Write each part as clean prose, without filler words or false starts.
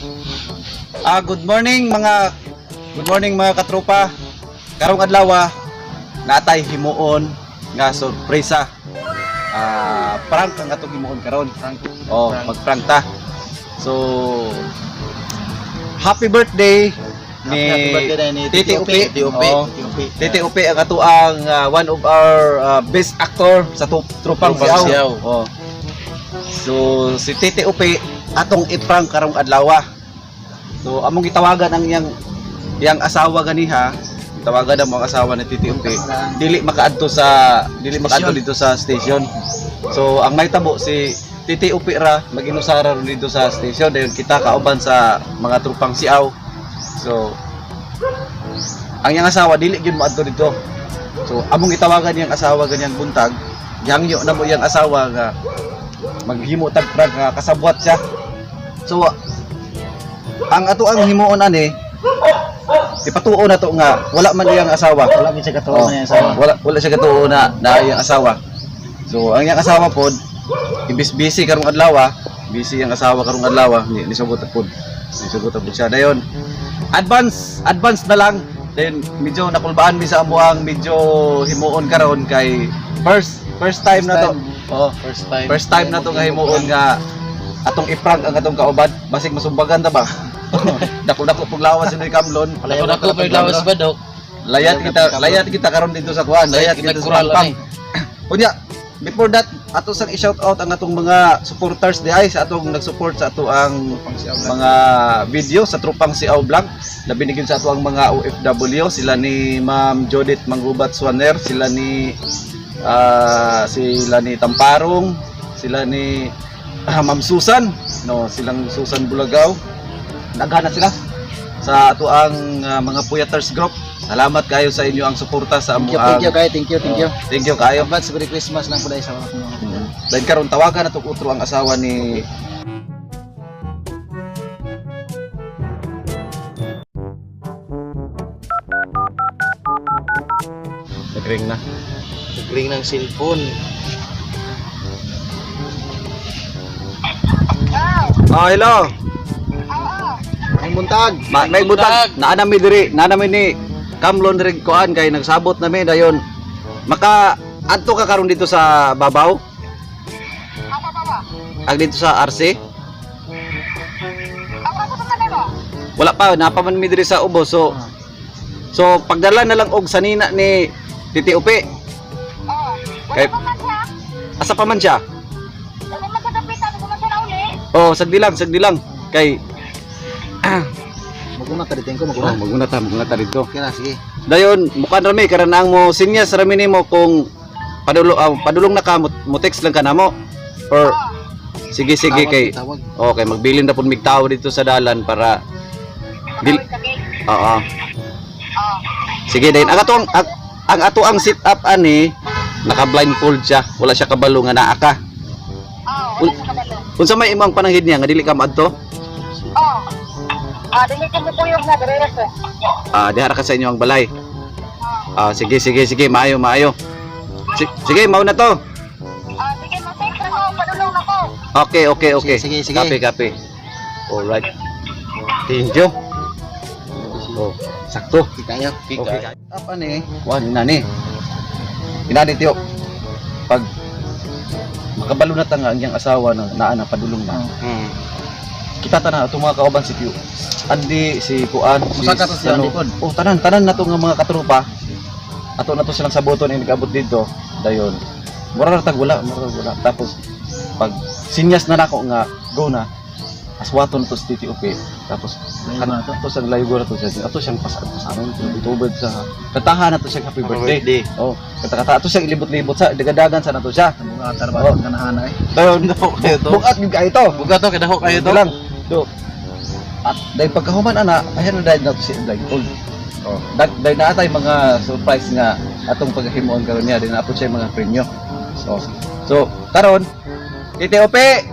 Good morning, mga katropa. Karong adlaw natay himuon nga sorpresa. Prank ang atong himuon karon. Prank. Oh, Prank. mag-prank ta. So happy birthday ni Happy birthday na ni Titi Upi. Titi Upi. Oo. Titi Upi. Titi Upi ang atoang one of our best actor sa Trupang Trupang Siaw. Siaw. Oh. So si Titi Upi atong i-prank karong adlaw. So among gitawagan ang iyang iyang asawa ganiha, tawagan mo ang asawa ni Titi Upi. Dili makaadto Station. dito sa station. So ang may tabo, si Titi Upi ra maginusara ron dito sa station, dayon kita kauban sa mga Trupang Siaw. So ang iyang asawa dili gyud moadto dito. So among gitawagan iyang asawa ganyang buntag, gihangyo na mo iyang asawa nga maghimo tag prank nga kasabwat siya. So ang ato ang himuon ani, ipatuo na to nga wala man iyang asawa. Wala gid siya katuo Oh, na yung asawa. wala wala siya katuo na na iyang asawa. So ang iyang asawa pod ibis busy karong adlaw, busy ang asawa karong adlaw, ni nisugot pod. Nisugot pod siya dayon. Advance, advance na lang. Then medyo nakulbaan mi sa amuang medyo himuon karon kay first first time First na to. time. Oh, First time. first time na to nga himuon nga atong i-prank ang atong kauban, basig masumbagan ta ba? Dako-dako pug lawas ni Kamlon. Palayaw Ako na ko lawas ba, Dok? Layat kita, layat kita karon dito sa kuan, layat Layat kita kita sa kural Pampang. ani. Unya, before that, ato sang i-shout out ang atong mga supporters di ay sa atong nag-support sa ato ang mga video sa Trupang Siaw Vlog. Labi ni gyud sa ato ang mga OFW, sila ni Ma'am Judith Manggubat Swaner, sila ni Tamparong, sila ni Ma'am Susan, no, silang Susan Bulagaw. Nagana sila sa ato ang mga Puyaters group. Salamat kayo sa inyo ang suporta sa Thank you, amo thank you kayo, thank you, thank you. Oh, thank you kayo. Advance Merry Christmas lang po dahil sa mga. Dahil karon tawagan na utro ang asawa ni. Nagring na. Nagring ng cellphone. Oh, hello. Ang buntag. May butag. Naa mi diri, naa mi ni Kamlon diri kuan kay nagsabot nami dayon. Maka adto ka karon dito sa Babaw? Ag dito sa RC? Wala pa, napa man mi diri sa ubo. So pagdala na lang og sanina ni Titi Upi. Oh, wala Kay- pa man siya. Asa pa man siya? Wala man sa kapitan, wala man siya nauli. Oh, sagdi lang, sagdi lang. Kay Maguna ka dito ko, oh, maguna. maguna ta dito. Okay na, sige. Dayon, mukha rami karon ang mo sinyas rami nimo kung padulong na ka mo, mo text lang ka namo. Or sige sige Tawag, kay tawag. okay, magbilin na pud mig tawo dito sa dalan para Dil- Tawag sa gate. oo. Oh. Sige dayon. Ang ato ang sit up ani naka blindfold siya, wala siya kabalo nga naa ka. Oh, wala siya kabalo. Unsa may imong pananghid niya nga dili ka maadto? Oh. Dili ka mo kuyog na dire ko. Diha ra ka sa inyo ang balay. Sige sige sige, maayo maayo. Sige, mao na to. Sige, mo text ako, padulong ako. Okay. Sige, sige, sige. Kape, kape. Alright. Thank you. Oh, sakto. Okay kayo. Okay. Apa ni? Kuan ina ni. Ina ni tiyo. Pag makabalo na ta nga ang iyang asawa na naa na padulong na. Kita ta na atong mga kauban si Tiyo. Andi si Kuan, si Musaka to si Sano. Andi pod. Oh, tanan tanan na to nga mga katropa. Ato na to silang saboton ay nag-abot dito. Dayon. Mura ra tag wala, mura ra wala. Tapos pag sinyas na nako nga go na, aswaton to sa Titi Upi. Tapos Layo na to. ato siyang layo na to siya. Ato siyang pasaan tubod sa katahan na to siyang happy birthday. Oh, kata-kata ato siyang ilibot-libot sa dagadagan sa na to siya. Mga trabaho ka na hana eh. Dayon, Dako kayo to. bukat gyud kayo to. Buga to, kay dako kayo to. Lang. Do. At dahil pagkahuman ana, ayan na dahil na to si blindfold. Oh, dahil naa tay mga surprise nga atong paghimuon karon niya, din na po siya mga premyo. So karon Titi Ope.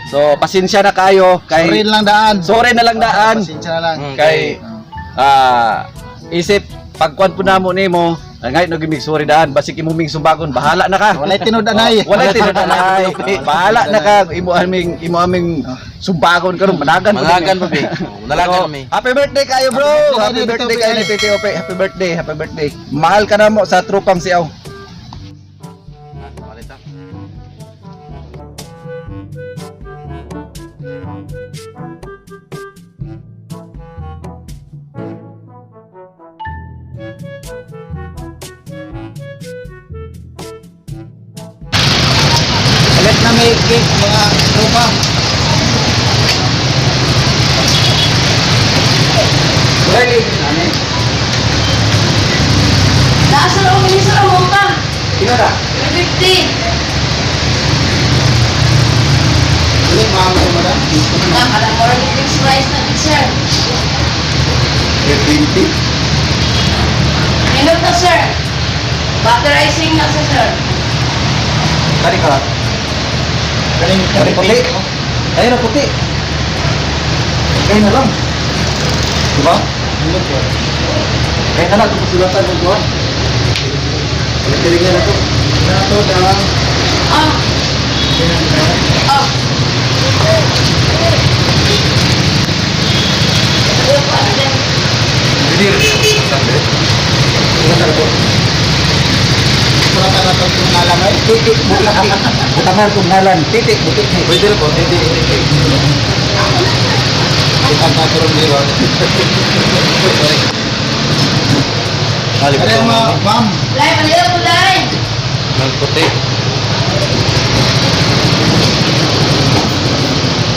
So pasensya na kayo kay Sorry lang daan. Sorry na lang daan. Pasensya na lang. Kay isip Pagkuan po namo nimo, ngayon nagimig sorry daan, basig imo ming sumbagon, bahala na ka. Walay tinud-anay. Oh, walay tinud-anay. Bahala na ka, imo aming sumbagon karon managan po Managan kami. po, be. Oh, Managan So, kami. happy birthday kayo, bro. Happy birthday kayo ni Titi Ope. Happy birthday, happy birthday. Mahal ka na mo sa tropang siaw. Ulit na may cake mga tropa. Nasa na uminis sa multa. Tingnan na. 350. Ulit mga mga madam. Na, alam mo rin fixed price na big sir. 20. Minute na sir. Butter icing na sa sir. Kani ka. Kaning Kani puti. Ayun na puti. Kaya na lang. Diba? Kaya na lang, kung sulatan mo doon. Balik na to. Na to dang. Ah. Ah. Sulatan na to kung nalamay. Titik, butik. Butangan kong ngalan. Titik, butik. Pwede rin po, hindi, hindi. Itang katurong dito. Ali, Ano yung mga ma'am? Lai, paliw ko lai. Ng puti.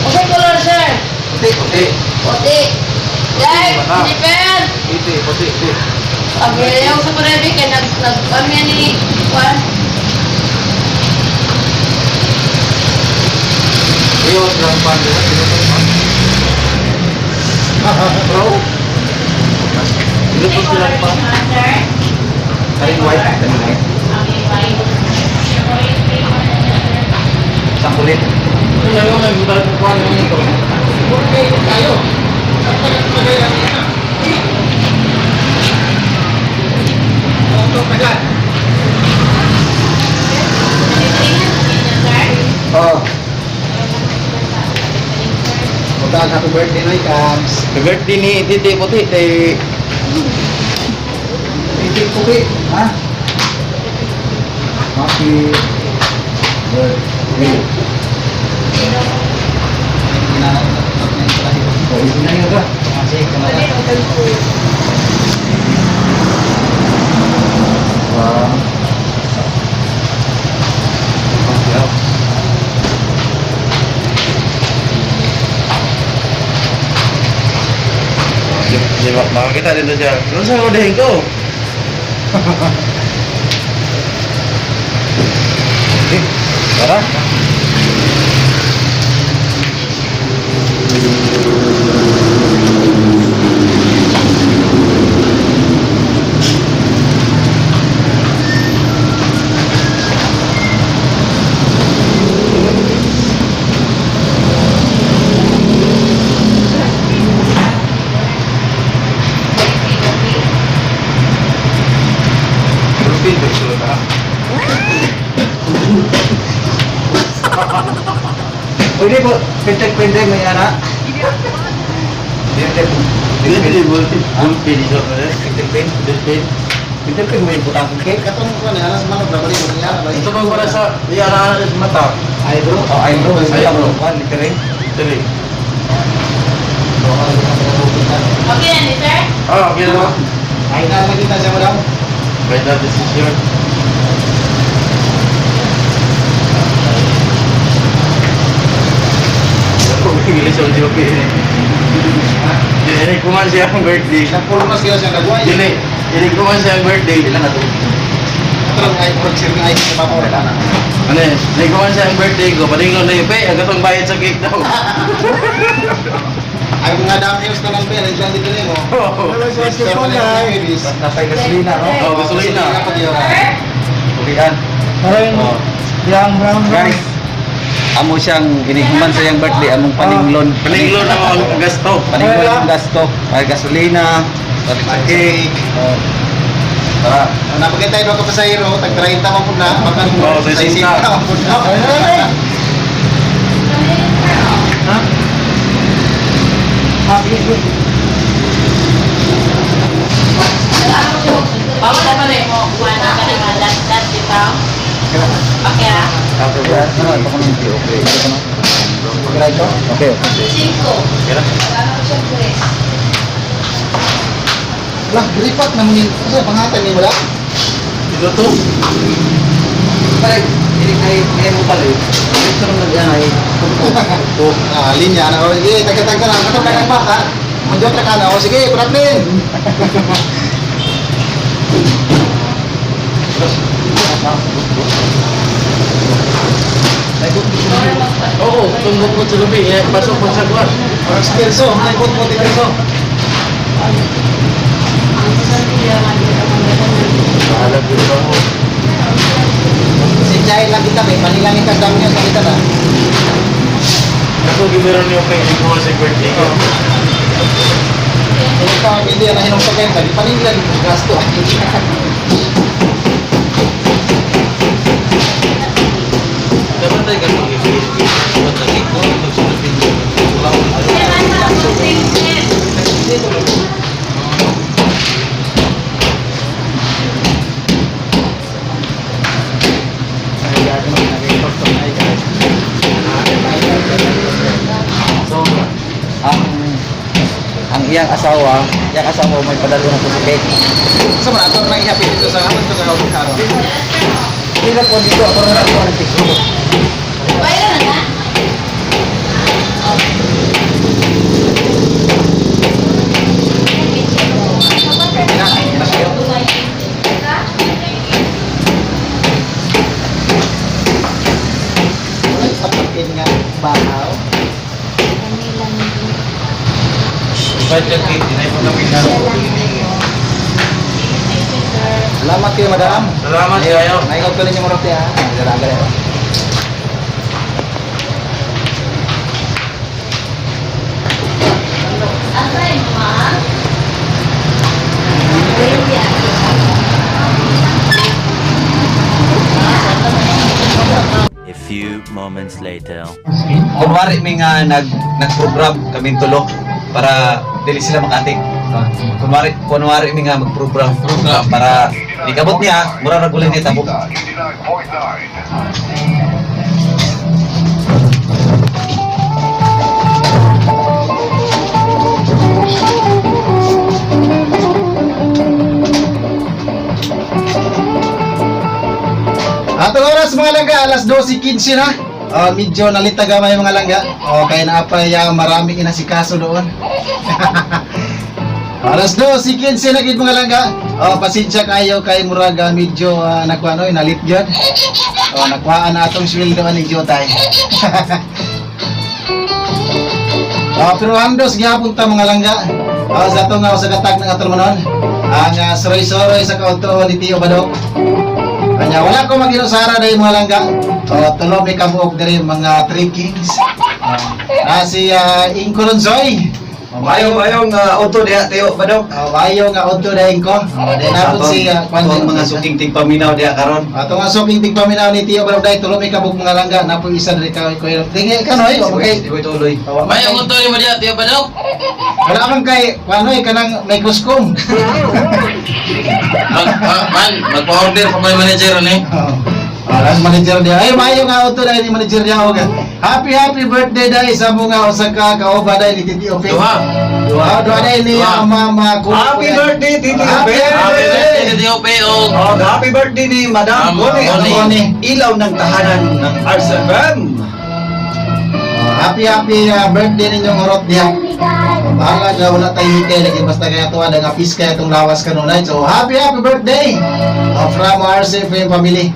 Okay, color sir. Puti, puti. Puti. Lai, Jennifer. Puti, puti, puti. Pag-ilaw sa Parabi, kaya nag, nag, kami ni, Juan. Iyo, lang pa. Pinutos pa. Bro. Pinutos lang pa. Sir. Karin white. Karin white. Okay, white. Isang kulit. Ano yung may butal ko ano ito? Oh. Butang happy birthday noy Kams. Happy birthday ni Titi Puti. Kay Titik, puti. Ha? Happy birthday. Oh, isi na yun ka. Kasi kanala. Wow. Di ba, makakita din siya. Ano sa orderin ko? Okay. Tara. Rutin, pagsulot ha. Pwede po, pintek-pintek may ana. Pintek. Hindi, bulpin. Bulpin, iso. Pintek-pin. Bulpin. Pintek-pin may butang kong cake. Katong kuan alas manok na balik mo niya. Ito bang para sa, iya na sa mata. Eyebrow. Oh, eyebrow. Eyebrow. One, literin. Dali. Okay na ni sir? Ah, okay na. Ay na makita siya madam. Final decision. English ang joke eh. Dili ko man siya ang birthday. Isang pulmas kayo siya nagway. Dili, dili ko man siya ang birthday. Ilan na to? Katong ay sir nga ay sa papa wala na. Ano eh, dili ko man siya ang birthday ko. Paningon na yun, pe, ang katong bayad sa cake daw. Ay mga dami yung kanang pera dyan dito nimo. Mas nasa gasolina, no? Oh, gasolina. Ulian. Oh. Yang brown. Guys, amo siyang ginigman sa iyang birthday, among paninglon. Paninglon ang gasto. Paninglon ang gasto. Ay gasolina, pati sa cake. Oh. Para Napagay tayo ka pasahero, tag 30 man po na, baka Oo, 60. 60 man po na. Ha? Bawal pa rin mo. Wala ka na nga. Dat, di ba? Okay ah. Okay. Okay. Cinco. Wala ko siya tres. Lah, gripat na mo ni, sa pangatan ni wala. Ito to. Pare, hindi kay kay mo pala. Dito naman yan ay. To. Ah, linya na. O, sige, taga-taga lang. Katong ka ng bata. Mandiyan ka na. O, sige, Franklin. Oo, tumbok ko sa gabi. Eh, pasok ko sa kwan. Parang si Perso, may kot mo ti Perso. Bahala ko ba ako? Si Jai lang kita, may panilangin ka dami niya sa kita na. Ako, gimeron niyo kay Ikaw sa birthday ko. Kung ka hindi na hinong pagkain, tagi panilang mo gasto. Dapat tayo ganun. Dapat tayo ko. Magsunod din. Sir, ano ang sir? So, ang iyang asawa may padalo na po sa cake. Sa mga ato na ihapit dito sa amon to sa karon. Hindi lang po dito ako na ako ng cake. Bayaran na na? Tapakin nga bahaw. Invite ka cake. Dinay mo kami na. Salamat kayo, madam. Salamat kayo. Naikaw ko ninyo mo ha. Dalaga na. Asay, ma? A few moments later. Kunwari may nga nag-program kaming tulo para dili sila makatik. Kunwari may nga mag-program Program. para ikabot niya, mura ra gulay niya tabok. Atong oras mga langga, alas 12:15 na. Oh, medyo nalita gamay mga langga. Okay na pa ya maraming inasikaso doon. Alas 12:15 na gid mga langga. Oh, pasensya kayo kay murag medyo nakuha no, nalit gyud. Oh, nakuhaan na atong sweldo ani Jotay. Oh, pero andos gyapon ta mga langga. Oh, sa atong sa katag ng atong manon. Ang suroy-suroy sa kauto ni Tio Badok. Kanya wala ko maginusara dahil mga langga. O tulo may kabuok diri mga three kings. Ah, si Inko Lonzoy. Mayo mayo nga auto diha Teo Badok. Mayo nga auto dahil Inko. Oh, then napod si Kwan Atong mga suking tigpaminaw diha karon. Ato nga suking tigpaminaw ni Tio Badok dahil tulo may kabuok mga langga. Napo isa diri ka ko. Tingi ka noy, o kay. Di ko tuloy. May ang unto ni mo diya, Tiyo Badok. Wala man kay Kwan oy kanang microscope. Man, magpa-order pa may manager ni. Alas manager niya. Ay, maayo nga auto dahil ni manager niya. Og happy happy birthday dahil sa mga usa ka kaoba dahil ni Titi Ope. Duha. Duha, duha dahil ni Duha. Mama Kuno. Happy birthday Titi Happy Ope. Happy birthday, Tio P. O. Oh, happy birthday ni Madam Ma'am Connie. Connie. Connie. Ilaw ng tahanan ng RCFM. Oh, happy happy birthday ninyong urot diha. Bahala ga wala tayo hikay lagi basta kaya tuwa nga peace kaya itong lawas kanunay. So happy happy birthday from RCFM family.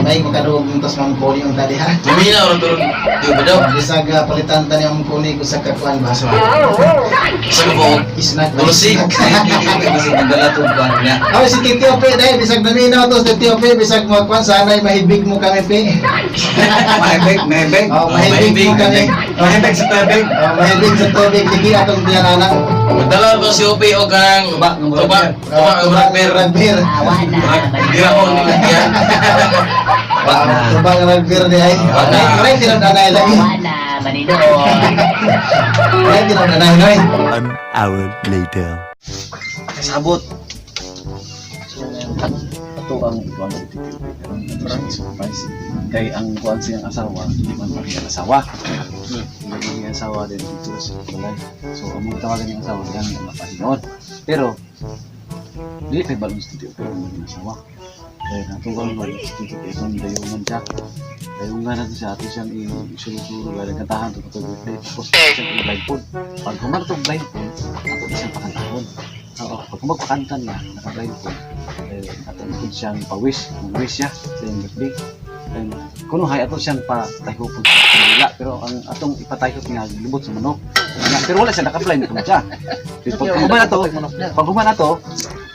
May makadugog ng tas Ma'am Connie ang tadi ha. Mamina ro turun Tiyo Badok. Bisag palitan ta ni Ma'am Connie ko sa kakuan ba. Sa kabuok. Isnak ba? Tulusig. Kasi nagdala tong kuan niya. Oh, si Titi Ope, dahil bisag naminaw to si Titi Ope, bisag mo kwan, sana'y mahibig mo kami, Pe. Mahibig, mahibig. Oh, mahibig mo kami. Mahibig sa tubig. Oh, mahibig sa tubig ligi atong tiyanana. Magdala ko si Upi o kanang Tuba, ng tuba, tuba, Tuba ang rugby. rugby. Awa na. Giraon nila yan. Tuba nga rugby di ay. Wala. Wala tinod-anay lagi. Awa na. Manidoon. Wala tinod-anay noy. 1 hour later. Kasabot. Ato ang ikuan ng TTUP pero ato siyang surprise. Kay ang kuan siyang asawa, hindi man pa ang asawa. Hindi niya asawa din dito sa balay. So among tawagan niyang asawa diyan ang mapahinoon. Pero dili kay balon sa TTUP ang naging asawa. Kaya natugal mo sa TTUP kung dayungan siya. Dayungan natin siya, ato siyang isulsuro, galing kantahan, ito birthday, tapos ato siyang i-blindfold. Pag humarto blindfold, ato na siyang pakantahon. Oo, pag magpakanta niya, naka-blindfold, eh, ato na siyang pa-wish, mag-wish siya sa iyang birthday. And, kuno hay ato siyang patayhopon sa kanila, pero ang atong ipatayhop niya, lubot sa manok. Nga, pero wala siya, naka-blind po siya. Pero pag human na to,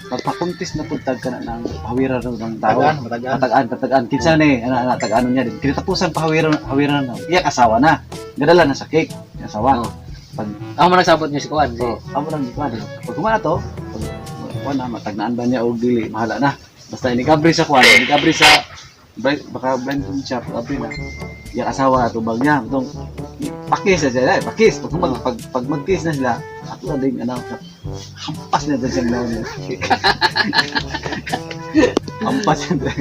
magpakuntis na pud tag ka na ng pahawira na ng tao. Tagaan, matagaan. Patagaan, patagaan. Kinsa ni, ana, ana, tagaano niya din. Kinatapusan pahawira, hawira na. Iyak asawa na. Gadala na sa cake. Iya asawa. Pag Ako man nagsabot niya si Kuan. Si So, amo lang gikuan. Pag humana to, pag kuan na matagnaan ba niya og dili, mahala na. Basta inigabri sa kuan, inigabri sa baka blind food siya, pag abri na. Yang asawa atubang niya, itong pakis na sila, eh, pakis. Pag mag-kiss na sila, ato na din anak hampas na din siyang lawan niya. Hampas na din.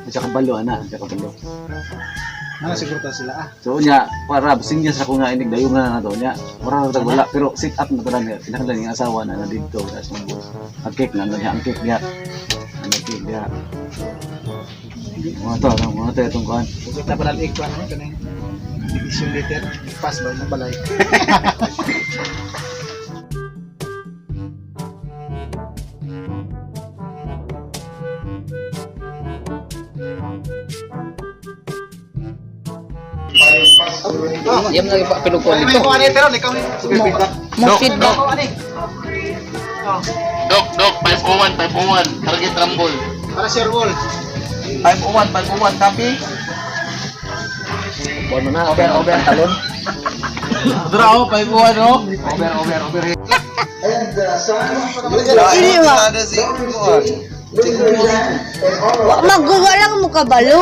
At saka balo, ana, at saka balo. Ano siguro ta sila ah. So niya, para sinya sa ko nga inig dayon nga na to niya. Mura na wala pero sit up na to lang niya. Kinahanglan yung asawa na na dito sa mga. Ang cake na niya, ang cake niya. Ang cake niya. Mga to, ano, mga to itong kuan. Kita pa lang ikwan ano kanang issue later. Pass ba ng balay. Iyam lagi pa pinukuan Ay, dito. may kuha ni pero ikaw ni. Mo feedback. Dok, dok, 501, 501. Target Rumble. Para share wall. 501, 501, copy. Kuan mo na, over, over, talon. Dra, oh, 501, oh. Over, over, over. Sino ba? Maggawa lang mo kabalo.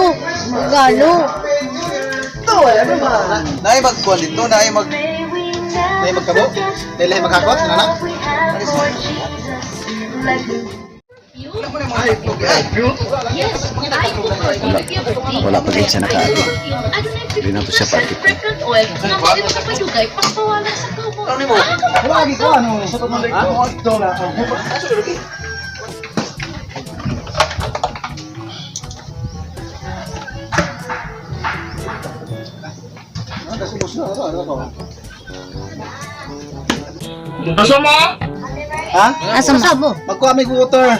Galo. Naay magkuhan dito, naay mag... Dahil magkabo. Dahil maghakot, nanak. Wala pa gid siya nakaati. Hindi na to siya paati. Wala ko ano. Gusto mo? Ha? Asa mo? Magkuha may water.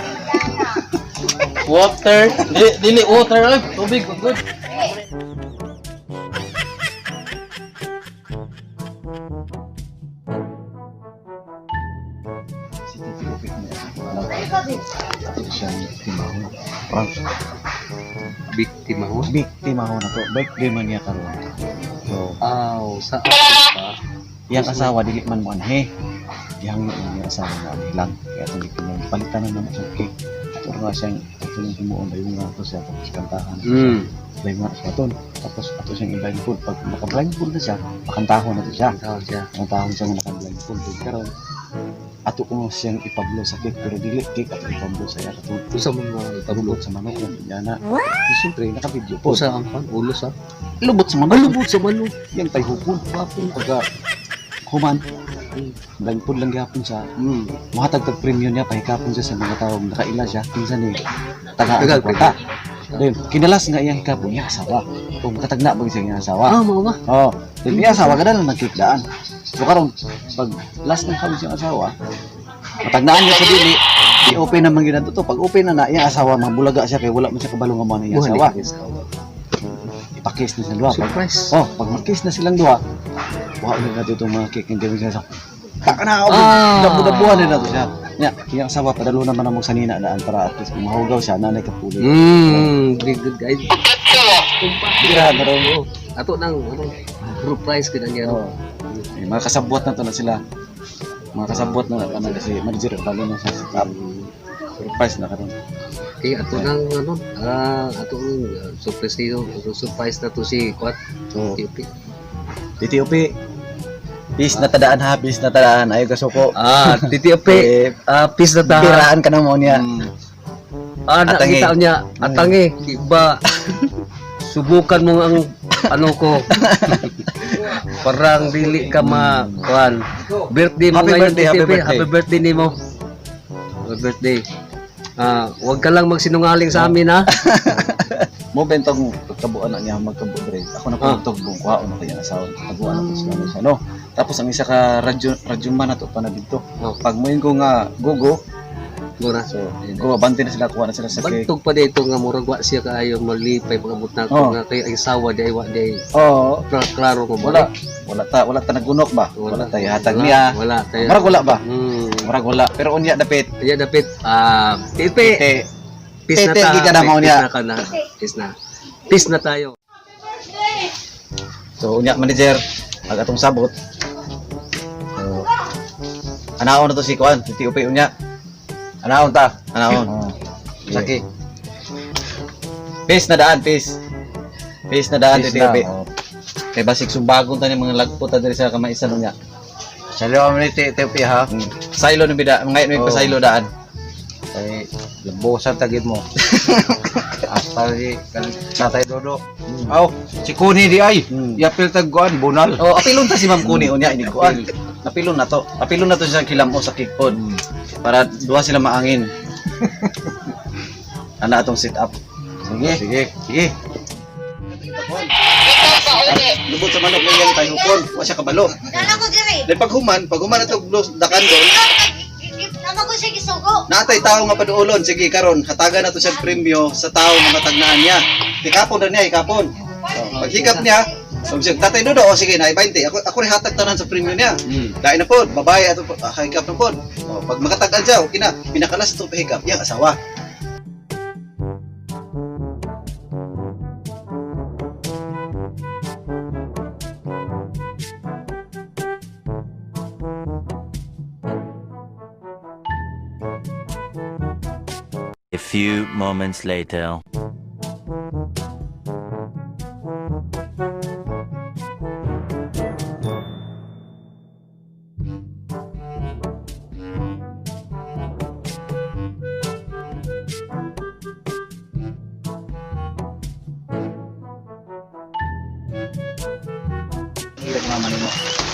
Water. Dili, dili, water. Ay, tubig, good. Si Titi Upit niya. Ato siyang timahon. Prank. Biktima ho. Biktima ho na to. Birthday man niya karon. So, Aw, sa pa. iyang asawa dili man mo anhe. Iyang iyang asawa mo anhe lang. Kaya itong biktima palitan na naman sa cake. Ato nga siyang ato yung himuon dayon nga ato siya tapos kantahan. Dayon nga siya aton. Tapos ato siyang i-blindfold. Pag naka-blindfold na siya, pakantahon na to siya. Tawag siya. Nakantahon siya nga naka-blindfold. Karon ato ko siyang ipablo sa cake pero dili cake ato ipablo sa iya katong Usa man nga lubot sa manok na yana. Siyempre naka-video po. Usa ang pan ulo sa. Lubot sa manok. Lubot sa manok. Yang tayhupon. Pagka human, blindfold lang gihapon siya. Muhatag tag premyo niya, pahikapon siya sa mga tao. Nakaila siya, kinsa ni tagaan Tagaan ang kwarta. Then, kinalas nga iyang hikapon, niya asawa. Kung makatagna ba siya iyang asawa. Ah, mao ba? Oo. Then, iya asawa, kada lang nagkikdaan. So, karon pag last ng kami siyang asawa, matagnaan niya sa dili, i-open naman gina to. Pag open na na, iyang asawa, mabulaga siya kay wala man siya kabalo nga mo na iyang asawa. Ipakis na silang duha. Pag, Surprise. oh, pag makis na silang duha, wa na nato itong mga cake ng gawin siya sa Taka na ako! Ah. Dabu-dabuhan na nato siya. Nya, iyang asawa, padalo naman ang sanina daan para at least kung mahugaw siya, nanay kapuli. Very good guys. Tira, na raw. Ato nang ano, surprise gid ang Oh. Eh, mga kasabwat na to na sila. Mga kasabwat na na kasi manager balo na sa set up. Surprise na karon. Okay, ato nang ano, ato nang surprise niyo, surprise na to si Kwat. So, TP. TTOP. Peace na tadaan ha, peace na tadaan. Ayaw kasuko. TTP. Eh, Peace na ta. piraan ka na mo niya. Na Atangi. kita niya, atangi, di ba? Subukan mo ang ano ko. Parang dili ka ma kuan. Birthday mo Happy ngayon, birthday, happy TTP. birthday. Happy birthday nimo. Happy birthday. Huwag ka lang magsinungaling sa amin ha. Mo bentong pagkabuan na niya magkabo dre. Ako na po tug buong kuhaon na kaya asawa. Taguan na po sila no siya, no. Tapos ang isa ka radyo radyo man nato pa na dito. Oh. Pag mo ko nga gogo, Mura. so go abante na sila, kuha na sila sa cake. Bantog pa dito nga murag wa siya kaayo malipay pag-abot na Oh. nga kay ang sawa di ay wa di Oo. klaro ko Wala. Wala ta nagunok ba? Wala, tayo hatag niya. Wala tayo. Murag wala ba? Murag wala. Pero unya dapit. Kaya dapit TP. Te, Peace na Tete, ta. giga na mao Peace niya. na ka na. Peace na. Peace na tayo. So unya manager, ag atong sabot. So anaon na to si Kuan, si TOP unya. Anaon ta. Anaon. Saki. Peace na daan, peace. Peace na daan, Peace TTOP. na, oh. Kay basig sumbagon ta ni mga lagpo ta diri sa kamaisan unya. Salo ni TTP ha. Silo ni bida, ngayon may Oh. pasaylo daan. Kay lambosan tagid mo. Hasta di kan Tatay Dodo. Aw, si Kuni di ay. Yapil tag kuan bunal. Oh, apilon ta si Ma'am Kuni unya ini kuan. Apilon na to. Apilon na to siya kilamo sa kickpod. Para duha sila maangin. Ana atong sit up. Sige. Sige. Sige. Lubot sa manok na iyang tayhukon. Wa siya kabalo. Nana ko diri. Dahil paghuman na to dakan doon, Nama ko siya gisugo. natay tao nga paduolon. Sige, karon hatagan na to siya premyo sa tao nga matagnaan niya. Hikapon na niya, hikapon. Oh, paghikap niya, so siya, Tatay Dodo, o sige, na 20. Ako rin hatag tanan sa premyo niya. Dahil na po, babae ato po, hikap na po. O, pag makatagan siya, okay na. Pinakalas itong pahikap, yang asawa. A few moments later.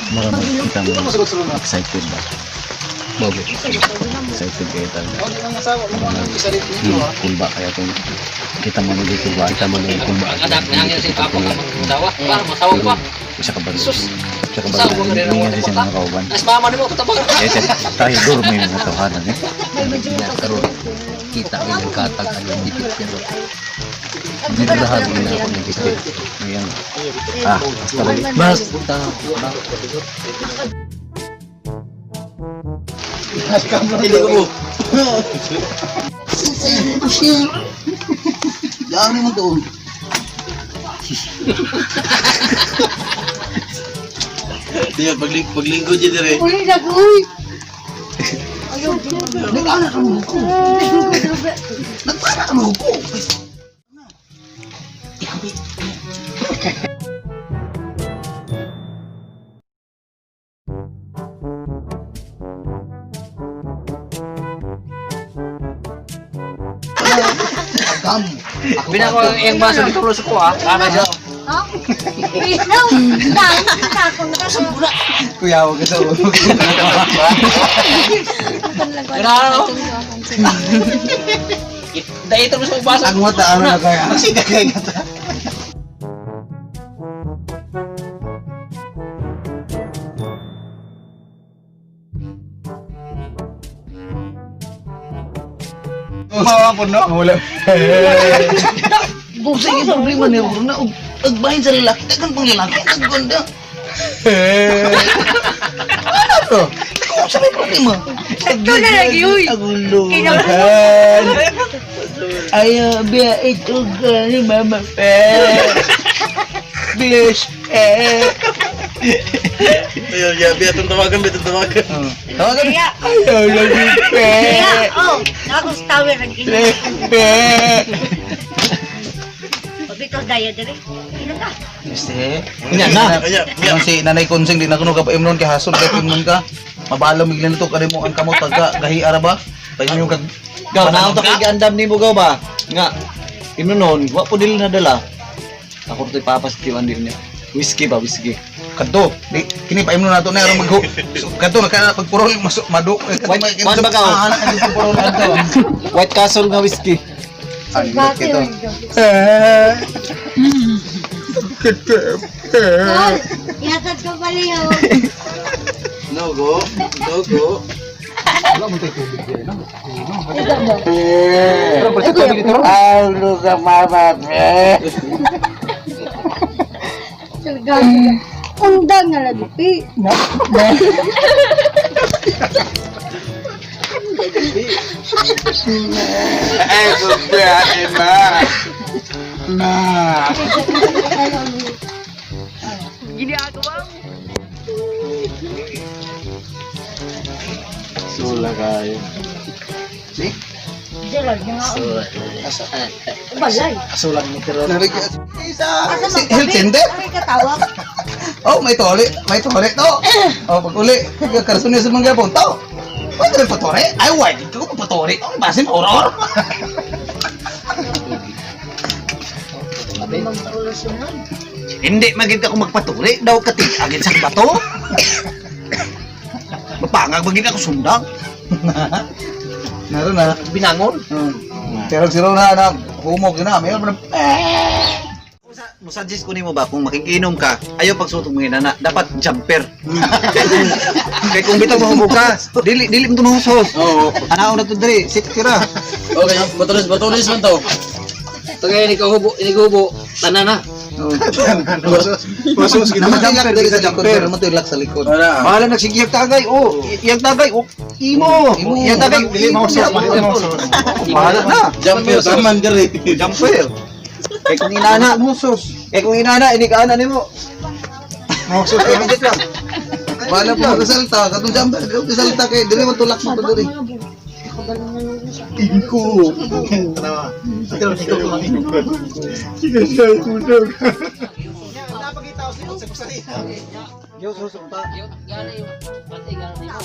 Marami kita mo excited ba? Bago. Excited kayo talaga. Oh, di nang asawa mo mo nang isa dito ha. Kulba kaya itong kita mo nung kulba. Kita mo na yung kumba. Anak, nangyan si Papa ka magsawa. Pa, masawa pa. Isa ka ba? Sus. Isa ka ba? Sawa ka rin ang Hindi siya mga kauban. As mama nimo katabang. Kaya siya, tayo dur may mga tawanan eh. Na karon kita ni ang katag ano dikit pero Gidulahan mo na ako ng dikit. Ngayon. Basta lagi. Mas punta. Uy, nag-uy. Binako ang iyang baso dito sa ko ah. Ana siya. Ha? No, dahil na ako na. Kuya, huwag ka sa ulo. Ano? Dahil ito mo sa baso. Ang mata ano na kaya. Sige, kaya nga ta. Mawa po no. Wala. Kung sa problema ni Rona, og agbahin sa lalaki, tagang pang lalaki, ang ganda. Ano to? Kung sa may problema. Ito na lagi, uy. Agulo. Kinabuhi. Ayaw, biya, ito ka ni Mama Pe. English. Eh. Ayun, yeah, biatong tawagan, biatong tawagan. Tawagan. Kaya, Ayaw lagi. kaya, oh, ako sa tower nag-inom. Pabito daya diri. Inom ka. Este. Nya na. Yung si Nanay Konsing di na kuno ka paimnon kay hasol kay paimnon ka. Mabalo migla nito kanimo ang kamot pagka gahi ara ba? Paimnon yung kag Gaw, naon ta kay giandam nimo gaw ba? Nga imnonon, wa po dili nadala. Ako to'y papas kiwan din niya. Whiskey ba, whiskey. Kadto, di kini paimnon nato na aron magho. Kadto naka pagpurol mas madu. White- one ba ka, oh? Ah, anak pagpurol kadto. White Castle nga whiskey. Ang kito. Tol, ihatod ko baliho. No go, no go. Undang nga lagi pi. Sula kayo. Gerald nga. Balay. Asulan mo pero. Isa Asa si man health center. Ay katawag. Oh, may tole to. Oh, pag uli, kagkarson niya sa mga gapon to. Why ka patore? Ay, why did ko patore? Oh, basin horror. Hindi magid ako magpaturi daw katig agin sa bato. Mapangag magid ako sundang. Naroon na. Binangon. Pero si Rona na humog na, mayroon na. Musuggest ko nimo ba kung makikinom ka, ayaw pagsuot og mga inana, dapat jumper. Kay kung bitaw mahubog ka, dili dili mo tumuhos. Oo. Anaon na to diri, sit kira. Okay, batulis, batulis man to. Tagay ni kahubo, ni kahubo, tanan na. Masus kita. Namatay diri sa likod, pero namatay sa likod. Bahala nagsigiyag tagay oh. Iyang tagay oh. Imo. Iyang tagay Dili mausos, dili mausos. Bahala na. Jumper taman diri. Jumper. Kay kung inana, kay kung inana ini kaana nimo. Mausos. Ay, bigit lang. Bahala po magsalta, katong jumper, katong salta kay diri man tulak mo to diri. Iko. Tanawa. Ito, iko ko lang. Sige siya itulog. Gani yung pati gani mo.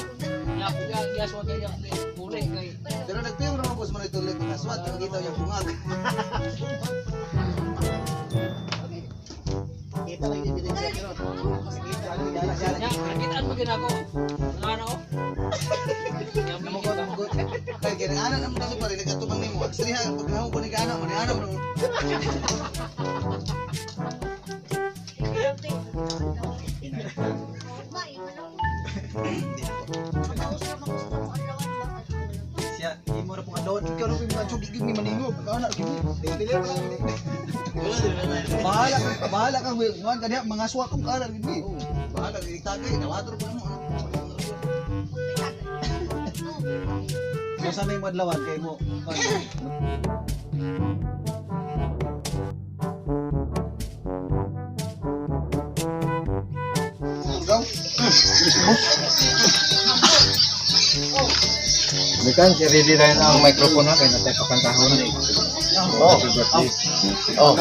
Ya, ya, ya, swag ya, puri kay. Pero nagpiyong naman boss man ito ulit kaswat, kita yung bungag. Kita lang yung ebidensya pero. Kita lang Ya, kitaan mo ginako. Ano? Namukot, namukot. Kay kaya ana naman kaso pa rin nagkatubang nimo. Sriha pag nahong ko ni kaana, man ana mo. Siya, imo ra pong adon. Ikaw ra pong mga di gyud ni maningog. Ana gyud. Dili pa lang. Bahala ka, bahala ka kuan kaniya mga suwak kong kaana gyud ni. Bahala kay tagay, nawator pa namo. Sa may madlawan kay mo. Bikan, ready na yun ang microphone ha, kaya natay pakantahon na. Oh. Oh.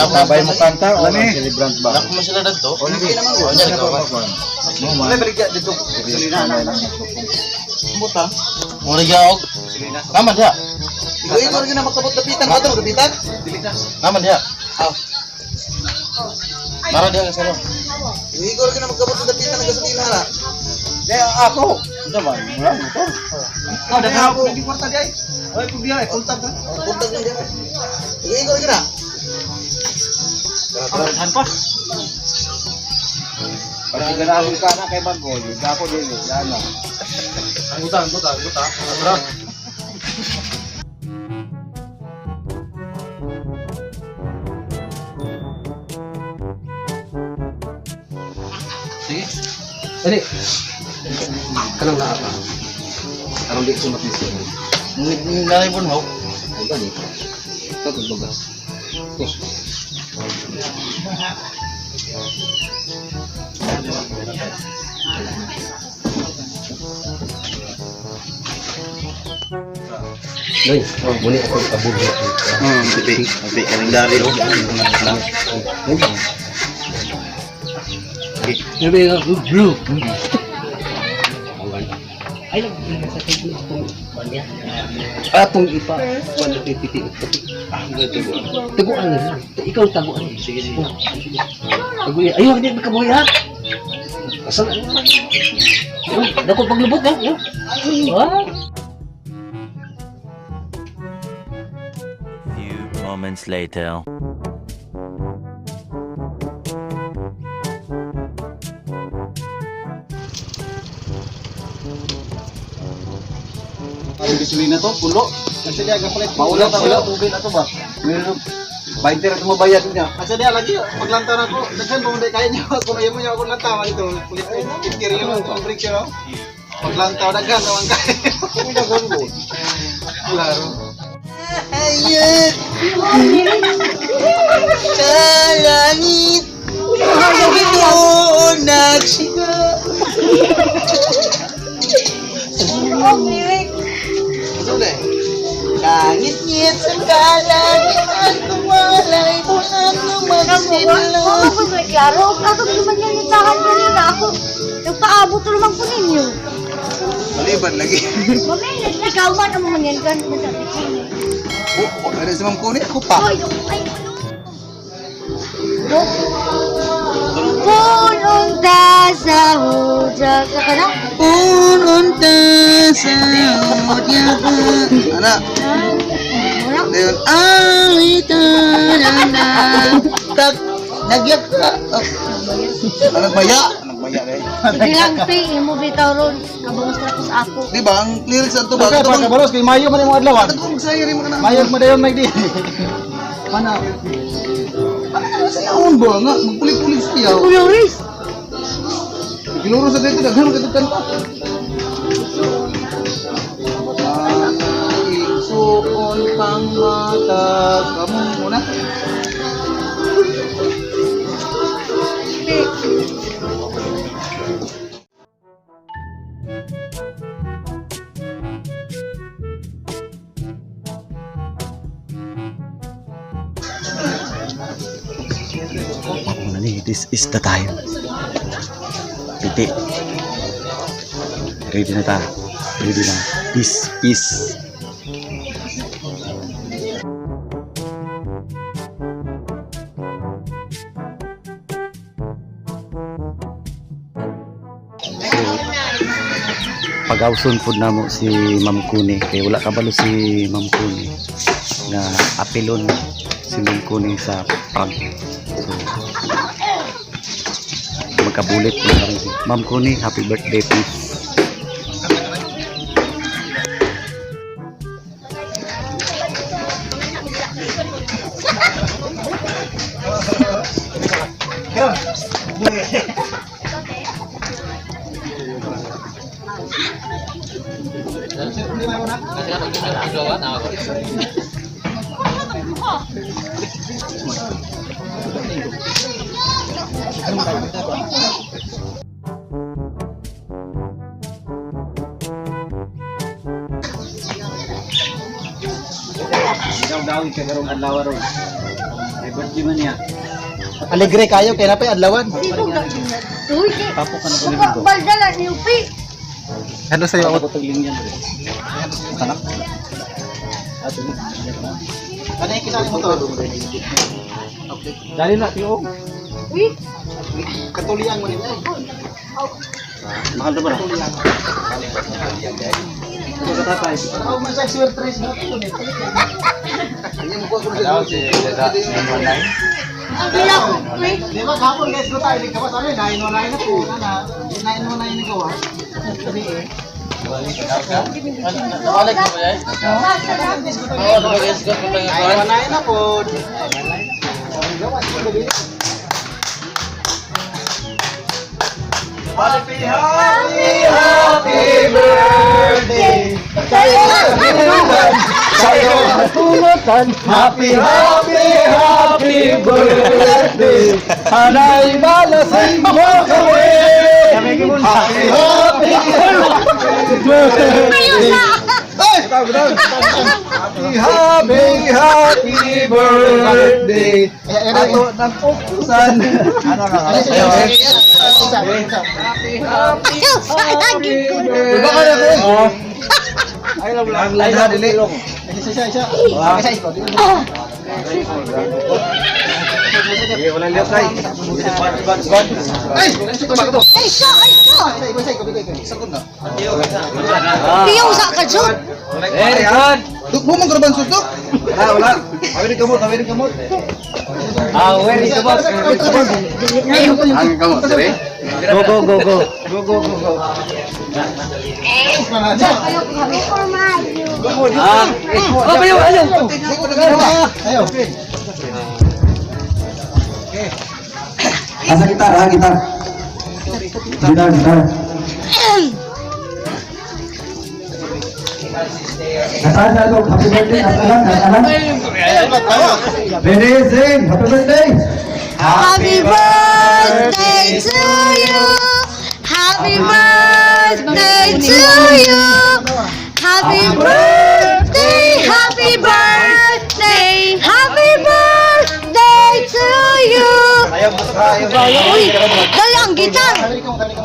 Sabay mo kanta o ang celebrant ba? Ako man sila dadto. O lagi. O niya No man. Wala baligya dito. Gasolina na. Buta. Mura gyud. Naman diha. Ikaw ikaw rin na magkabot lapitan, ato lapitan. Naman diha. Ah. Nara diha sa Ikaw rin na magkabot lapitan ng gasolina ra. Kaya ako. Unsa man? Wala motor. Oh, daghan ako di kwarta di ay. Oy, kung diha ay full tank ha. Buntag lang diha. Ikaw ikaw rin na. Daghan pa. Pag ganahan ka na kay bago, dako dili, dana. Ang guta, ang guta, ang guta. Tara. Sige. Dali. Kanang naa pa. Aron di sumat ni siya. Nanay pun ho. Ay gani. Ito bagas. Tos. Noy, muni ako kabuhi. Pipi, pipi kalendaryo. Sabi nga, blue. Ay, lang, sa table itong kanya. Atong ipa, wala pipiti. Taguan. Taguan na. Ikaw taguan. Sige, sige. Taguan. Ayaw, hindi makabuhi ha. Asa na? Dako paglubot ha. Ah. Few moments later. Ang gasolina to, pulo. Kasi dia kapalit. Maulaw ta ulo, tubig na to ba? Meron 20 ra mabayad niya. Asa dia lagi paglantaw na ko, daghan pa mo kaya niyo kung ayaw mo niyo ako lantaw dito. Kulit ko kiri mo ang break siya. Paglantaw daghan naman kayo. Klaro. Sa langit, ito nagsiga. Langit ngit sa kalangitan, tumalay bulan Wala ko may klaro. Ako naman yung nitahan kanina. Ako, nagpaabot naman ko ninyo. Maliban lagi. Mamaya, ikaw man ang mga yan kan. Oh, wag na si Ma'am Connie, ako pa. Ay, ay, ano? Pununta sa hudya. Sa kana? Pununta sa Odyaga. Ana, Wala. dayon, ay, tarana. Tak, nagyak ka. Oh. Nagmaya. Nagmaya eh. Sige lang, Pi. Imo bitaw ron. Kabangos na ko sa ako. Di ba, ang lyrics ato ba? Okay, Ito bang, pa kabalos kay Mayo man imong adlaw. ito bang magsaya rin mo ka na. Mayo mo dayon may di. Mana? Ano sayawon ba nga? Magpuli-puli sayaw. Kuya Riz. Ginuro sa dito, daghan ka kanta. Igsuon pang mata kamo muna. Pi. Una ni, this is the time. Piti. Ready na ta. Ready na. Peace, peace. So, pag-awson food na mo si Ma'am Kuni kay wala kabalo si Ma'am Kuni nga apilon si Ma'am Kuni sa prank. So, magkabulit na karon si Ma'am Kuni, happy birthday please. Ikaw daw kay karong adlaw ron. May birthday man niya. Alegre kayo kay napay adlawan. Uy, di. Tapo ka na kunin ko. Baldala ni Upi. Ano sa'yo Ako tagling yan. Tanak. Ato ni. Ano yung kisali mo to? Dali na tiyo. Uy. Katulian mo nila eh. Mahal na ba? Ito ka tatay. Ako man sa swear trace no. Kanya mo ko sa Ang bila ko. Uy. Di ba kahapon guys, go tayo ka ba sabi 919 na po na. 919 na gawa. Sabi eh. Balik mo ba yan? Oo, 919 na po. Happy, happy, happy birthday. Happy, happy, happy birthday. Sana'y malasing mo kami. Happy, happy birthday. Ayun na! Happy, happy, happy birthday. Ato ng pupusan. Ano nga? Ayaw sa lagi ko. Baka na ko. Ay, lang lang lang dili. Sige, wala liyo kay. Ay! Ay, siya! Ay, siya! Sakot na. Piyaw sa ka, Jud! Very good. Duk mo man karaban susdok. Wala, wala. Awin kamot, awin kamot. Ah, awin kamot. Ang kamot, dire. Go, go, go, go. Go, go, go, go. Ayaw ko kami. Ah, Oh, bayo, ayaw. Ayo. Asa gitar, ha, gitar. Gitar, gitar. Nasaan sa ako? Happy birthday, asalan, asalan. Ready, sing, happy birthday. Happy birthday to you! Happy birthday to you! Happy birthday! Happy birthday! Happy birthday to you! Uy! Dali ang gitar!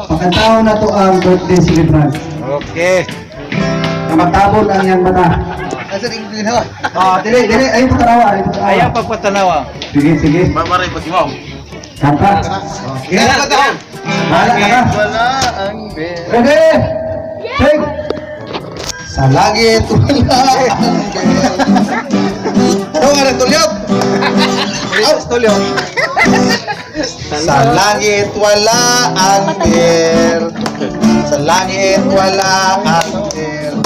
Pagkatao na to ang birthday celebrant. Okay. Na matabon ang iyang mata. Asa rin ginawa? Ah, dili, dili, ayaw patanawa, ayaw patanawa. Ayaw pagpatanawa. Sige, sige. Mamaray pag imaw. Kanta. Kaya ka taon. Bahala ka na. Wala ang bell. Ready? Sing. Sa langit wala ang bell. Ano nga nagtulyot? Tulyot. Sa langit wala ang bell. Sa langit wala ang bell.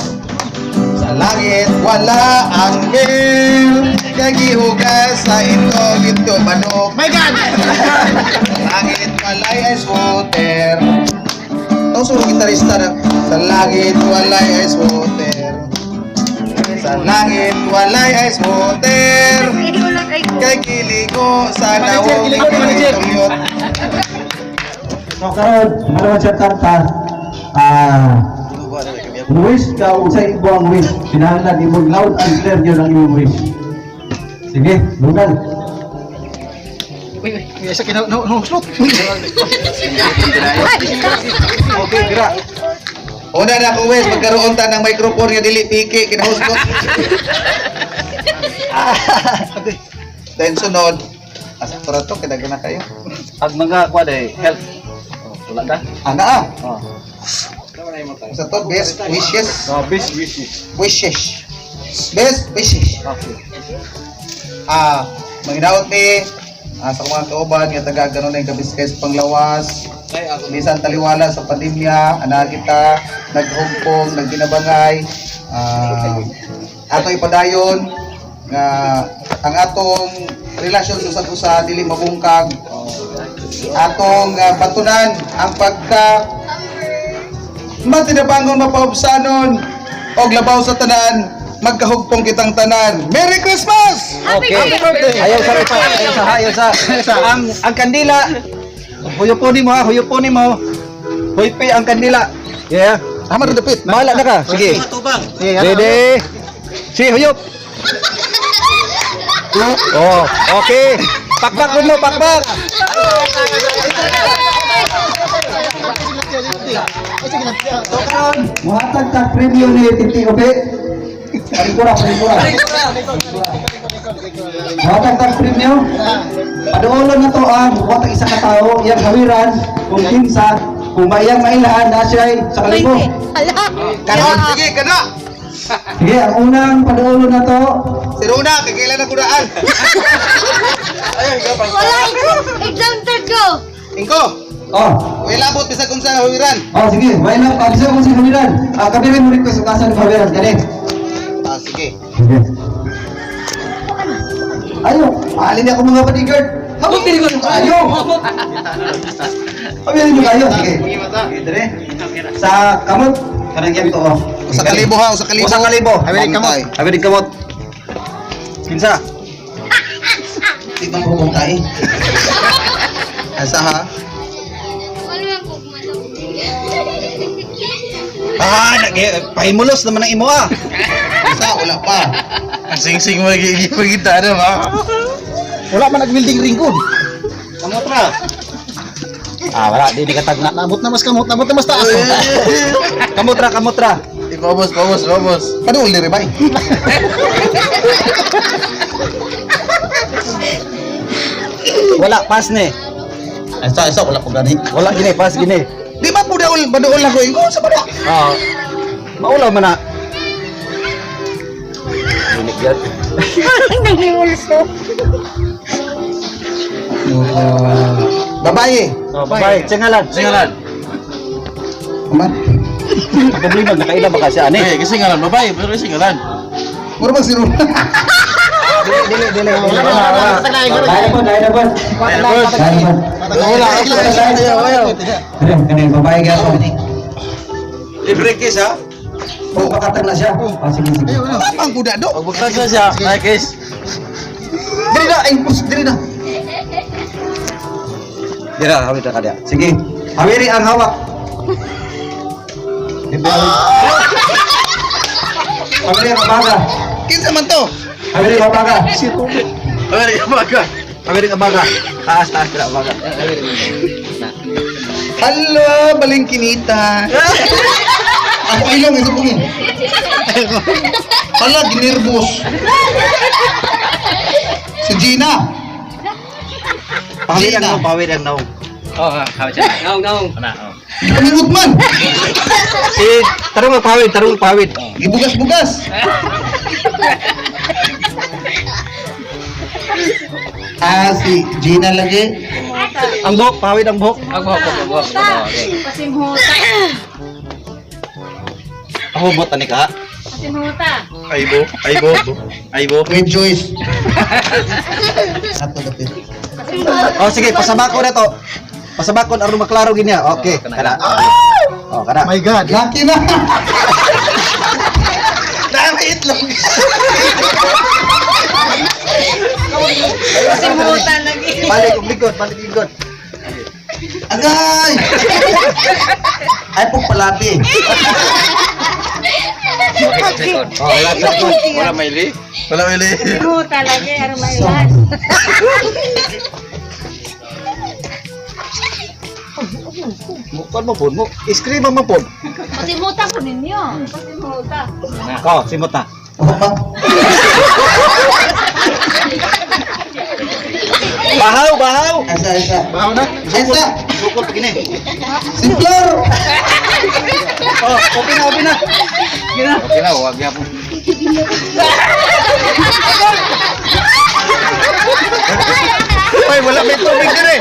Sa langit wala ang bell. Kagihugas sa ito ito manok. My God! Sa langit walay ice water. Ang suro gitarista na. Sa langit walay ice water. Sa langit walay ice water. Kay kiligo sa nawong itulyot. So karon, ano siya kanta? Ah, wish ka unsay imo ang wish. Kinahanglan imong loud and clear yun ang imong wish. Sige, lungan. Isa kina no no slot. Okay, dira. Una na akong Wes, magkaroon ta ng microphone nga dili piki kinahusgot. Then sunod, asa to ra to kay daghan na kayo. Ag mga kwa day, health. Oh, wala ka? Ana ah. Oh. Sa to best wishes, Oh, best wishes. wishes. Best wishes. Okay. Ah, manginaot ni sa mga kauban nga taga ganon na yung kabiskay sa panglawas. Bisan taliwala sa pandemya, ana kita naghugpong, nagginabangay. Ato ipadayon nga ang atong relasyon sa usag usa dili mabungkag. Atong batunan ang pagka matinabangon mapaubsanon og labaw sa tanan magkahugpong kitang tanan. Merry Christmas! Okay. Ayaw sa pa, ayaw sa, ayaw sa. Ang kandila. Huyupunin mo ha, huyupunin mo. Huypi ang kandila. Yeah. Tama rin dapit. Mahala na ka. Sige. Ready? Sige, huyop. Oh, okay. Pakpak mo, pakpak. Muhatag ta premyo ni Titi Obe. Parikura, parikura. Muhatag ta premyo. Paduolon na to ang buhat ang isa ka tawo iyang hawiran kung kinsa kung maiyang mailahan na siya sa kalibo. Hala! Karon, sige, kana. Sige, ang unang paduolon na to Si Rona, kay kailan na kudaan. Wala! Exempted ko! Ingko, Oh, wala abot bisag unsa huwiran. oh sige, why not? Pag isa mo si hawiran. Ah, kami rin mo request kung asa ni hawiran gani. Ah, sige. Sige. Ayo, maalin ako mga bodyguard. Dili ko. Ayo. Pamilin mo kayo. Sige. Sige, dire. Sa kamot, kanang yan to. Oh. Usa ka libo ha, usa ka libo. Usa ka libo. Awili kamot. Awili kamot. Kinsa? Di ba mo tae? Asa ha? Wala man kog manok. Ah, nag pahimulos naman ang imo ah. Asa wala pa. Ang sing-sing magigipagita na ba? Wala man nag-welding ring ko. Kamot ra. Ah, wala di ni katag na. Nabot na mas kamot, nabot na mas taas. Kamot ra, kamot ra. Ipabos, pabos, pabos. Padul diri bay. Wala pass ni. Asa asa wala ko gani. Wala gini, pass gini. Di ba pudaol baduol ako ingo sa bada. Ah. Maulaw man na. Unik yan. Nangihulso. Babae. Oh, bye. Singalan. Singalan. Aman. Ang problema nakaila ba ka siya ani? Eh, kasi ngalan, babae, pero kasi ngalan. Mura bang siro? Dili, dili, dili. Wala, wala. Dahil po, dahil po. Dahil po. Wala. Ayaw, ayaw. Dili, kani babae gyud ako. Libre kiss ha? Oh, makatag na siya. Ah, sige, sige. Ang kuda do. Pagbuktan na siya, ay kiss. Diri na, ay pus diri na. Dira, hawid ra ka diya. Sige. Hawiri ang hawak. Hawiri ang abaga. Kinsa man to? Hawiri ang abaga. Ay, baga. Hawiri ang abaga. Taas, taas dira abaga. Hello, baling kinita. Ako ilong ito pungin. Hala, ginerbos. Si Gina. Pahawid ang naong, pahawid ang naong. Oh, naong, naong. Pamingot man. Si tarong ang pahawid, tarong ang pahawid. Gibugas-bugas. Ah, si Gina lagi. Ang buhok, pahawid ang buhok. Ako, ako, ako, ako. Pasimhuta. Ahubot ani ka. Pasimhuta. Aybo, aybo, aybo. Great choice. Ato dapit. Oh, sige, pasabako na to. Pasabako aron maklaro ginya. Okay, kana. Oh, kana. My God. Lucky na. Dami itlog. Pasimhuta lagi. Balik og likod, balik likod. Agay! Ay po palabi. Oh, wala sa likod. Wala may li. Wala may li. Pasimhuta lagi aron mailan. Mukon mo pud mo. Iskrim mo pud. Pasimhuta po ninyo. Pasimhuta. Oh, simot na. Oh, pa. Bahaw, bahaw. Asa, asa. Bahaw na. Asa. Sukol pa gini. Si Flor. Oh, okay na, okay na. Sige na. Okay na, wag yapon. Hoy, wala may tubig dire.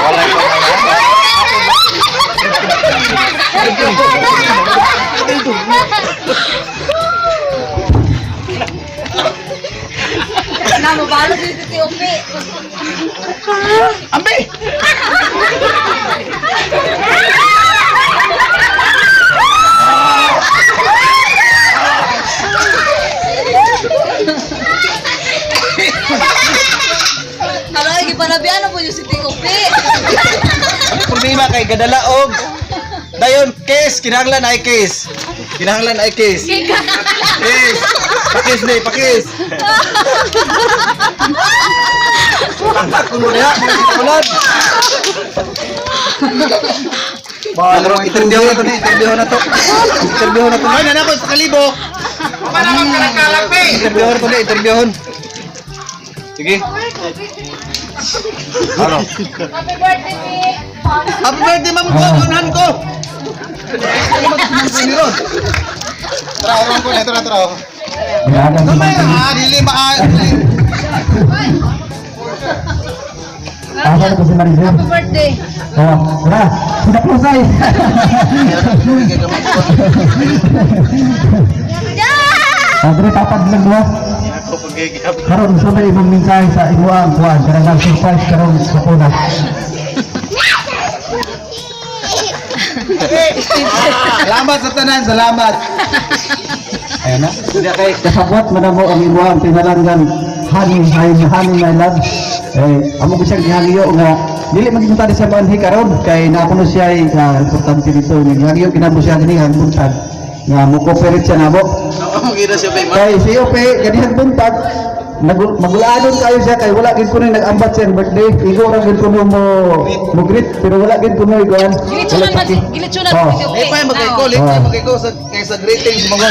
Wala pa. Na, mabalot dito si Upi. Ambi! Hala, gipanabian na po yung si Upi. Ang problema kay gadala og dayon case kinahanglan ay case. Kinahanglan ay case. Case. Pakis ni, pakis. Pakpak kuno diha, mga ulan. Ba, interview na to ni, interview na to. Interview na to. Ay, nanako sa kalibo. Interview na to ni, interview. Sige. Ano? Happy birthday, Vic. Happy birthday, ma'am ko. Unahan ko. Tara, unahan ko na. Tara, tara. Wala Kamay, ah, dili maa. dili. Asa na po si Maricel? Happy birthday. Oh, wala. Sina Pusay. Ah, dili tapad lang duha. Ako pagigap. Karon sa may imong mensahe sa imuang kuan kanang nag surprise karon sa una. Salamat sa tanan, salamat. Ayun na. Hindi kay Kasabot man na mo ang imuang pinalanggan honey, honey, honey my love. Eh, amo ko siyang gihangyo nga dili man gid ta siya maanhi karon kay naa kuno siya ay importante dito nga gihangyo kinamo siya dinhi buntag nga mo cooperate siya namo. Kay si Ope ganihang buntag magulanon kayo siya kay wala gid kuno nag-ambat siya birthday. Igo ra gid kuno mo mo greet pero wala gid kuno iguan. Gilitsunan man, gilitsunan Oh. man. Eh, pa magkay-ko, Oh. magkay-ko sa kay sa greetings mga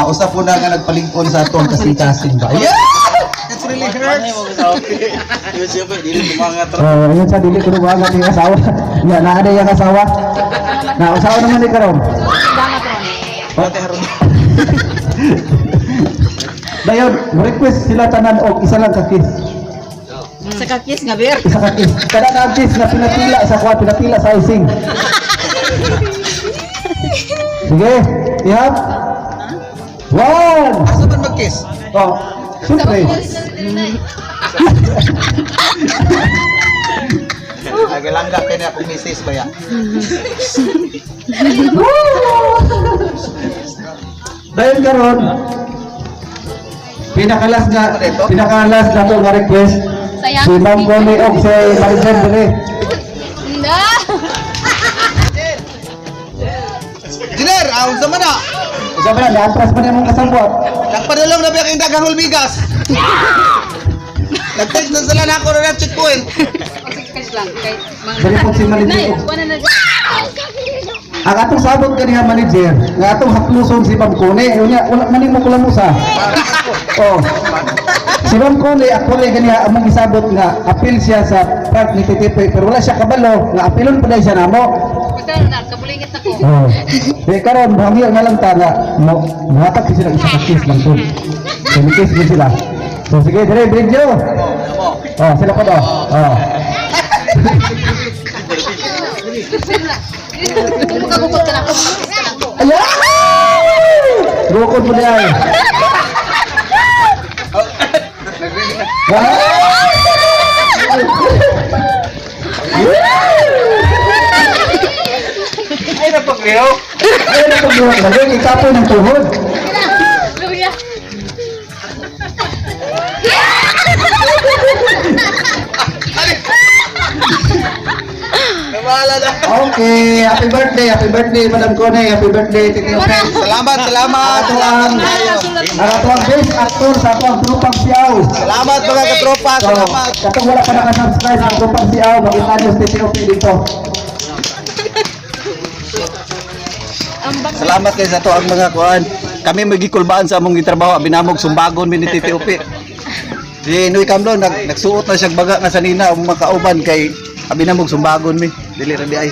usa po na nga nagpalingkon sa atong kasing-kasing ba. Yeah! It really hurts. Oh, ayun sa dili kuno wa yung asawa. Ya, naa na yung asawa. Na usawa naman ni karon. Dayon, request sila tanan og isa lang ka kiss. Sa kakis nga beer. Isa ka kiss. Kada ka kiss na pinatila sa kuha, pinatila sa icing. Sige, ihap. One. Asa man mag-kiss? Oh, siyempre. Nagalangga kay na akong misis ba ya? Dayon karon, pinakalas na to nga request Sayang. si Ma'am Connie og si Maricel dili. Na! Jiner, aon sa man na. Usa ba na naatras pa nimong kasabwat? Nagpadulong na ba kayong daghang hulbigas? Nag-text na sila na ako na checkpoint. Dili po si manager. Ang atong sabot kaniya manager, nga atong hapluson si Ma'am Connie, unya wala man nimo kulamusa. Oh. Si Ma'am Connie actually kaniya among gisabot nga appeal siya sa part ni TTP pero wala siya kabalo nga apilon pa dahil siya namo. Basta na, kabulingit ako. Oh. Di karon hangyo nga lang ta nga mo muhatag sila isa ka kiss lang to. So kiss gid sila. So sige, dire video. Oh, sila pa do. Oh. Kumukagukot ka na. Ayan! Gukod mo diay. Ay, napagriho. Ay, napagbuhat na doon. Ikapoy ng tuhod. Luya. Nawala na. Okay, happy birthday, happy birthday, Madam Coney, happy birthday, Titi Ope. Salamat, salamat. Ato ang, ang ato ang best actor sa ato ang Trupang Siaw. Salamat mga katropa, So, salamat. katong wala pa nakasubscribe sa Trupang Siaw, makita niyo si Titi Ope dito. Salamat kay sa to ang mga kuan. Kami magikulbaan sa among gitrabaho binamog sumbagon mi ni Titi Upi. Si Noy Kamlo nagsuot na siyang baga nga sanina ang mga kauban kay abinamog sumbagon mi. Dili ra di ay.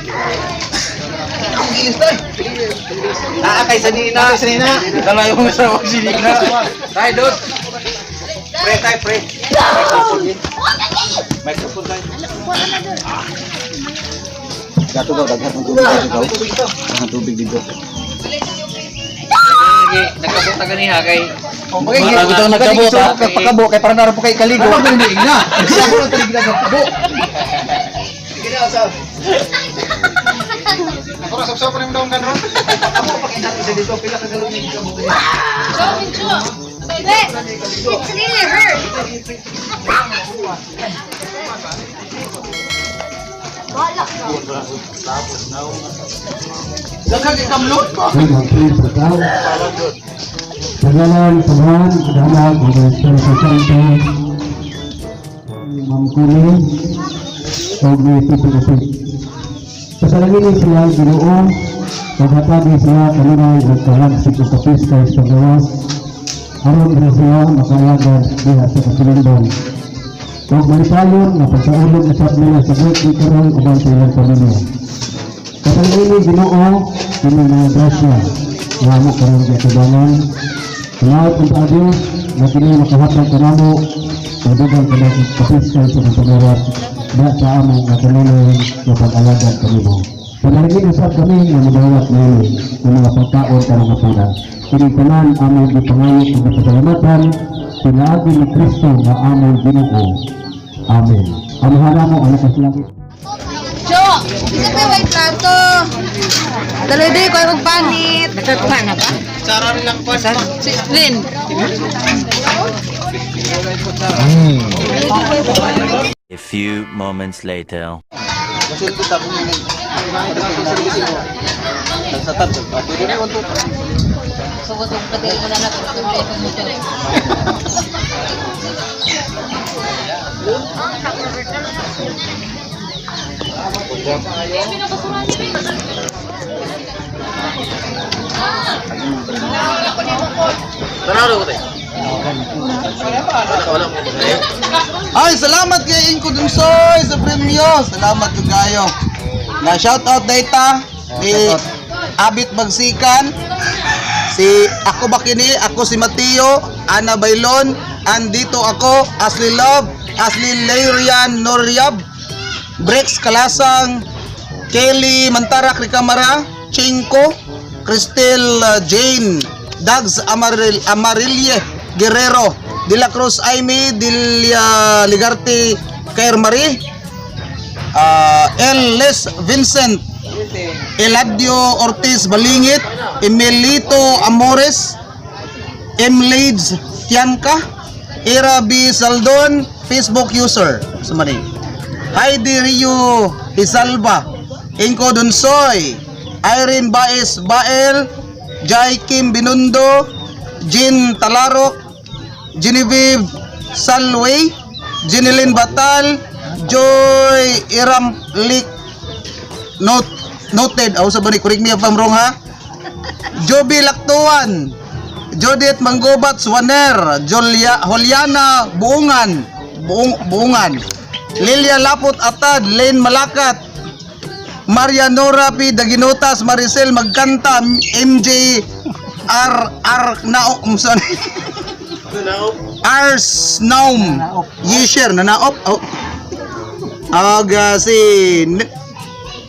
Naa kay sanina. Sanina. Kala yung asawa si Nina. Tay, dot. Pre, tay, pre. Microphone tayo. Gato daw daghan ang tubig dito daw. Daghan tubig dito. Sige, nagkabot na ganiha kay Okay, Wala Ito nagkabot ha, pagkabo kay para naro po kay kaligo. Ano ba yung na? Ako lang talaga sa kabo. Ako ra sabsab pa rin daw kanon. Ako pakita sa dito pila ka galon ni kabo. It's really hurt. Wala ka. Daghang ikamlot ko. Pangalan, Tuhan, adalah Guru Espiritu Santo, Ma'am Kuni, og ni Tito Upi. Pasalangin sila Ginoo, paghatag sila kanunay ug kalagsik ug kapis kay sa gawas, aron na sila makalagan diha sa kasulundon. Ug malipayon nga pagkaulog usab nila sa birthday karon uban sa ilang pamilya. Kasalangin Ginoo, kini mga grasya, nga amo karon gitubangan. Salamat po sa Diyos na kini makahatag kanamo kaibigan kanang kapiskal sa kapagawa na sa among nga na pag-alagad kanimo. Panalangin usab kami nga madawat nini ng mga pagkaon karong hapuna. Kini tanan among gipangayo ug gipasalamatan pinaagi ni Kristo nga among Ginoo. Amen. Amahan namo ang nasa langit. Cho! Isa pa yung plato. Daloy doy ko yung panit. Nakakuha na ba? Sara rin lang pa. Si Lin. A few moments later. Sugod og patil mo na na kung mo. Ay, salamat kay Inko Dunsoy sa premyo. Salamat jud kayo. Na shout out data ni Abit Bagsikan. Si ako ba kini? Ako si Mateo, Ana Bailon, andito ako, Ashley Love, Ashley Leirian Noryab, Brex Kalasang, Kelly Mantarak Ricamara, Chinko, Cristel Jane, Dags Amarille Guerrero, De La Cruz Aimee, Delia Ligarte Cair Marie, L. Les Vincent, Eladio Ortiz Balingit, Emilito Amores, M. Leeds Tianca, Era B. Saldon, Facebook user. Sumani. Heidi Rio Isalba, Inko Dunsoy, Irene Baez Bael, Jai Kim Binundo, Jean Talarok, Genevieve Salway, Jeneline Batal, Joy Iram Lik Noted. Oh, sa bani, correct me if I'm wrong ha. Joby Laktuan, Judith Manggubat Swaner, Julia Juliana Buungan, Buungan, Lilia Lapot Atad, Lane Malakat, Maria Nora P. Daginotas, Maricel Magkanta, MJ R R Nao, sorry. Ars Naum Yisher Nanaop. Oh. Ag si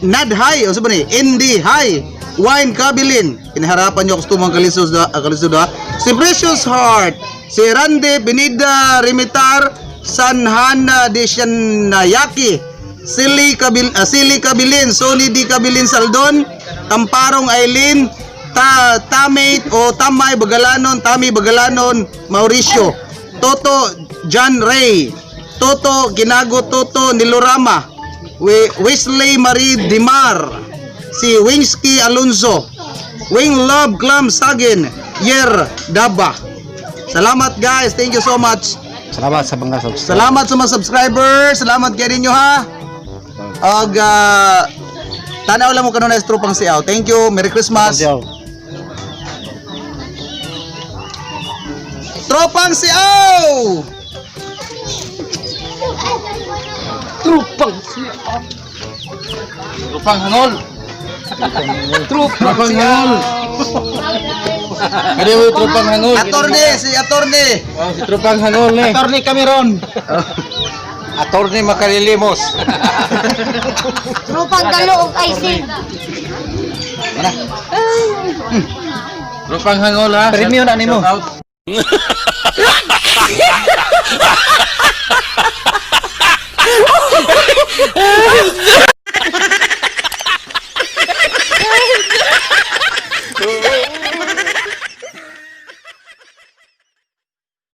Nadhay o ni Indy Hay Wine Kabilin, inaharapan niyo gusto mga kalisod kalisod ha. Si Precious Heart, si Randy Benida Remitar, Sanhana de Shanayaki, Sili Kabilin, Sony D Kabilin Saldon, Tamparong Eileen, Ta Tamate o Tamay Bagalanon, Tami Bagalanon, Mauricio, Toto John Ray, Toto Ginago Toto Nilorama, Wesley Marie Dimar, si Winsky Alonso, Wing Love Clam Sagin, Yer Daba. Salamat guys, thank you so much. Salamat sa mga subscribe. Salamat sa mga subscribers, salamat kayo ninyo ha. Og tanaw lang mo kanunay sa Tropang Siaw. Thank you, Merry Christmas. Tropang Siaw! Tropang hangol. Tropang hangol. Kadi mo tropang hangol. Attorney, si attorney. Oh, si tropang hangol ni. Attorney Cameron. Attorney Makalilimos. Tropang dalo og icing. Tropang hangol ha. Premium na nimo. Shout out.